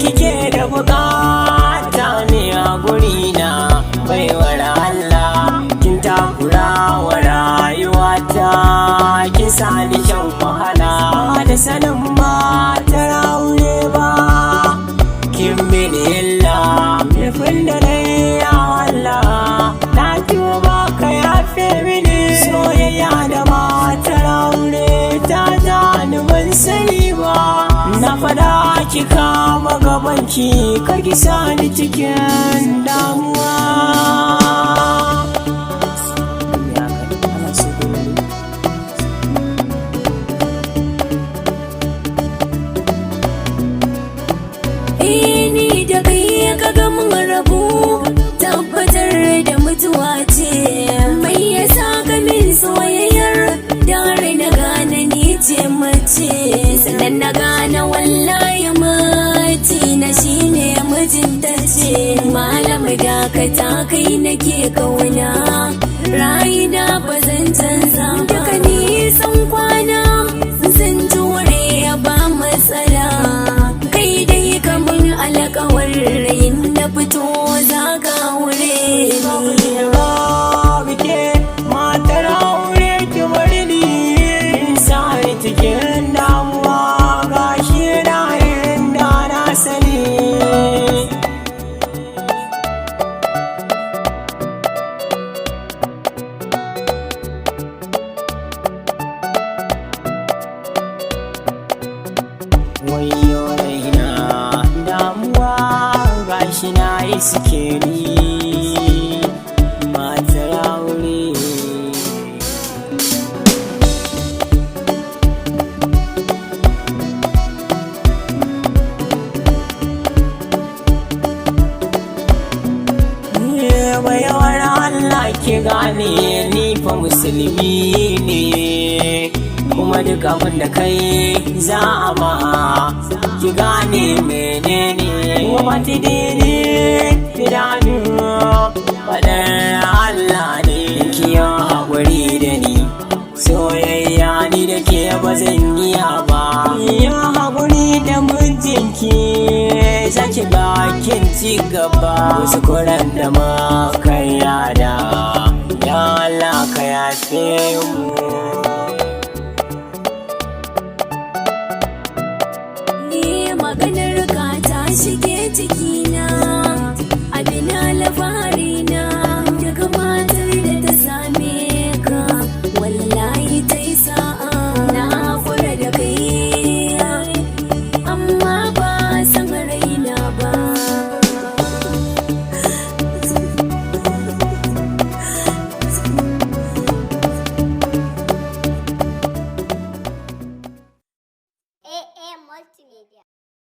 kike da bukata ne a gurina, baiwar Allah? Kin takura wa rayuwata, kin sani shan wahala da sanin matar aure ba. Kin mini illa, nufin da na yi, ya Allah, na tuba, ka yafe mini. Soyayya da matar aure ta jani ban sani ba. Na fada ki kama gabanki, kar ki sani cikin damuwa. Ana so dole ne. Eh, ni da kai ka ga mun rabu, tabbatar da mutuwa ce. Mai yasa ka min soyayyar da har na gane ni ce mace? Sannan na gane wallahi mace na shine mijinta ce. Malam dakata, kai nake kauna, rayina ba zan canza ba. Duka nisan kwana zan jure, ba matsala. Kai dai kamun alakawar rayin na fito za ka wure ni. Babu ke matar aure, ki bari ni in sani cikin damuwa, gashi na inda na sani. Wayo raina, damuwa, gashi na iske ni matar aure. Bayawar Allah, ki gane ni fa musulmi ne, kuma duk abin da kai za a ma, ki gane menene wa matidini idanu, faɗar Allah ne. Ki yi haƙuri da ni, soyayya ni da ke ba zan iya ba. Ya haƙuri da mijinki, zaki bakin ci gaba. Wasu kuran da ma kai yada, ya Allah ka yafe mu. Ni maganar ka ta shige ciki.